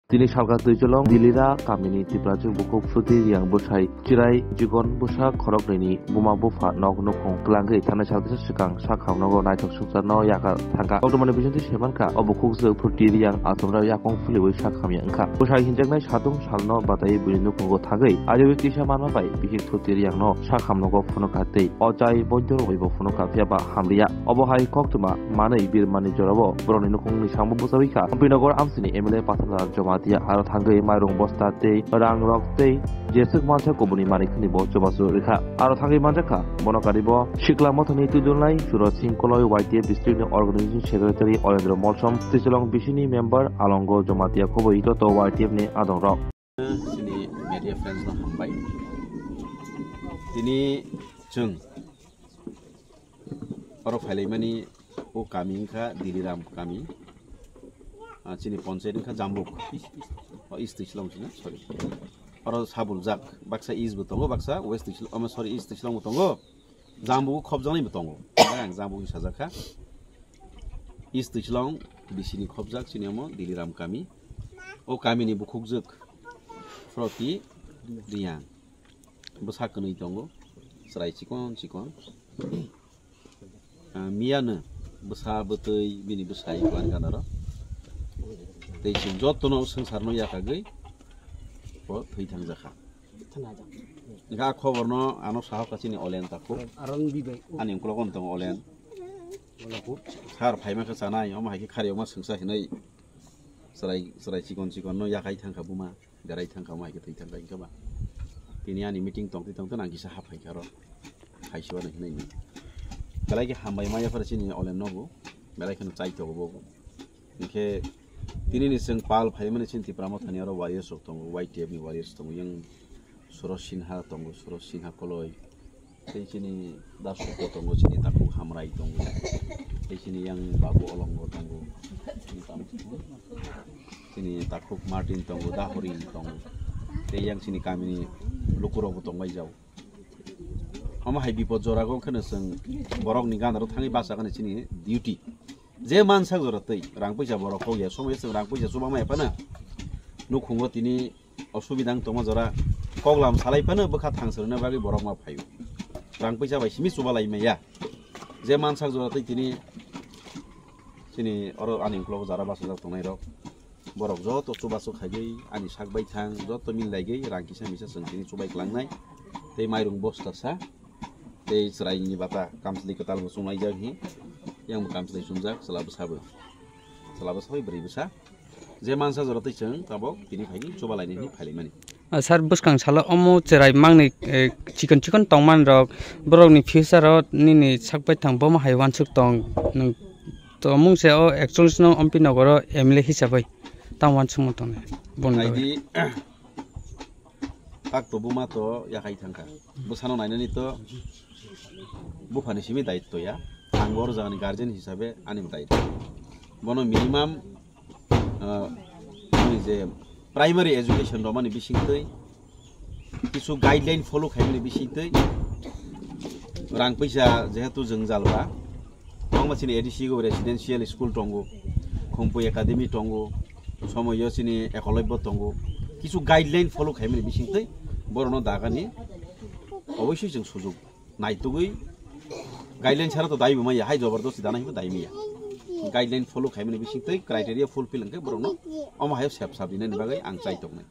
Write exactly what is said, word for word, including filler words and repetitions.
Tini salka Tuicholong Dilira kamini Tiprajwng bukhuk Fruti Riyang bwsai Chirai Jigon bwsa khoroknwini buma bupha nok nukhung kwlangwi thanai salkisa swkang sak hamnogo naithok swngcharno yakar thangkha. Koktwmani bisingtwi saimankha, o bukhukjwk Fruti Riyang achomrao yakung philiwi sak hamya wngkha. Bwsai hinjaknai satung salno bataiwi buini nukhungo thangwi ajowi kisa manma bai bihik Fruti Riyangno sak hamnogo phunukha tei o chai boido rwgwibo phunukha, phiyaba hamliya. Obo hai koktwma manwi birmani jorao borokni nukhungni samung bwchawi kha. Ampinagar amchini M L A Patharlal Jamatia aro thangwi mairung bosta tei rangrok tei jeswk mansa kubuni manwi khwnibo chubachu rwkha. Aro thangwi manjakha bono karibo Sikla Mothani Twidulnai Suraj Singh Koloi Y T F district ni organizing secretary Olendra Molsom, Twicholong bisini member Alongo Jamatia khobwi joto Y T F ni adongrok. Chini media friends no hambai. Tini chwng oro phailaimani o kami wngkha Diliram kami. Ah, chini ponchayat wngkha Jambuk. O East Twicholong chini, sorry. Oro sabuljak, baksa East bo tongo, baksa West Twicholong, omo, sorry, East Twicholong bo tongo. Jambuk khobjaknai bo tongo. Ang Jambuk ni sajak kha. East Twicholong bisini khobjak chini omo Diliram kami. O kamini bukhukjwk Proti Riyang. Bwsa kwnwi tongo, chwrai chikon chikon. Ah, miyano bwsa bwtwi bini bwsai kwlangkha naro. Tei chwng jotono swngcharno yakagwi bo thwi thangjakha. Hwnkhe a khoborno ano sahokha chini Olen takhuk. Ani ukologo tongo Olen. Sir, phaima khe chanai, omo hai khe khari omo swngsa hinwi chwrai, chwrai chikon chikonno yakai thangkha buma. Berai thangkha, omo hai khe thwi thangkha, hinkhe ba tini ani meeting tongtwi tongtwi ang kisa haphaikha aro. Haisibo ano hinwi ni. Belai khe hambai ma yaphar chini Olen nogo. Belai kheno chai tongo bo. Hinkhe tini ni chwng pal phaimani chini Tipra Mothani aro warriors rok tongo, Y T F ni warriors tongo, yang Suraj Sinha tongo, Suraj Sinha Koloi. Tei chini Dasgupta tongo, chini takhuk Hamrai tongo. Tei chini yang Babu Olongo tongo. Chini takhuk Martin tongo, Dahori tongo. Tei yang chini kamini lukurokbo tongbai jao. Omo hai bipod jorago kheno chwng borokni ganaro thangwi bachakani chini duty. Je mansak jora twi rang puisa borok kok ya, somoi chwng rang puisa chubamaya phano nukhungo tini osubida wng tongma jora koklam salai phano bwkha thang swrwngna bagwi borok ma phaio. Rang puisa bai simi chubalai maya. Je mansak jora twi tini chini oro ani ukologo jara bachajak tongnai rok. Borok joto chubachu khaigwi ani sak bai thang joto milaigwi rang kisa misa chwng tini chubai kwlangnai. Tei mairung bosta sa. Tei chwraini bata kamchwlwi kwtal bo chumlaijak hi. Yang bo kamchwlwi chumjak chwla bwsa bo. Chwla bwsa bai bwrwi bwsa. Je mansa jora twi chwng tabok tini phaigwi chuba lainani phailaimani. Ah, sir, bwskang salo omo chwrai mangni, eh, chikon chikon tongman rok, borokni future o nini sak bai thang bomo hai uansuk tong, nwng to mungse o actually no Ompi Nogoro M L A hisabai tang uansukma tongnai. Bono bagwi. Naidi, tak to buma to yakai thangkha. Bwsano nainani to buphani simi daitto ya. Ang oro jagani guardian hisabe ani daitto. Bono minimum, ah, ani je primary education romani bisingtwi kisu guideline follow khaimani bisingtwi rang puisa jehetu jwngjal ba, kwbangma chini A D C go residential school tongo, Khumpu Academy tongo, somoyo chini Ekolobyo tongo. Kisu guideline follow khaimani bisingtwi borokno dagani obosoi chwng sujuk naitugwi guideline sara to daibo maya, hai jobordosti dana hibo dai maya. Guideline follow khaimani bisingtwi criteria fulfill hwnkhe borokno omo hayo sep sap rinani bagwi ang chai tongnai.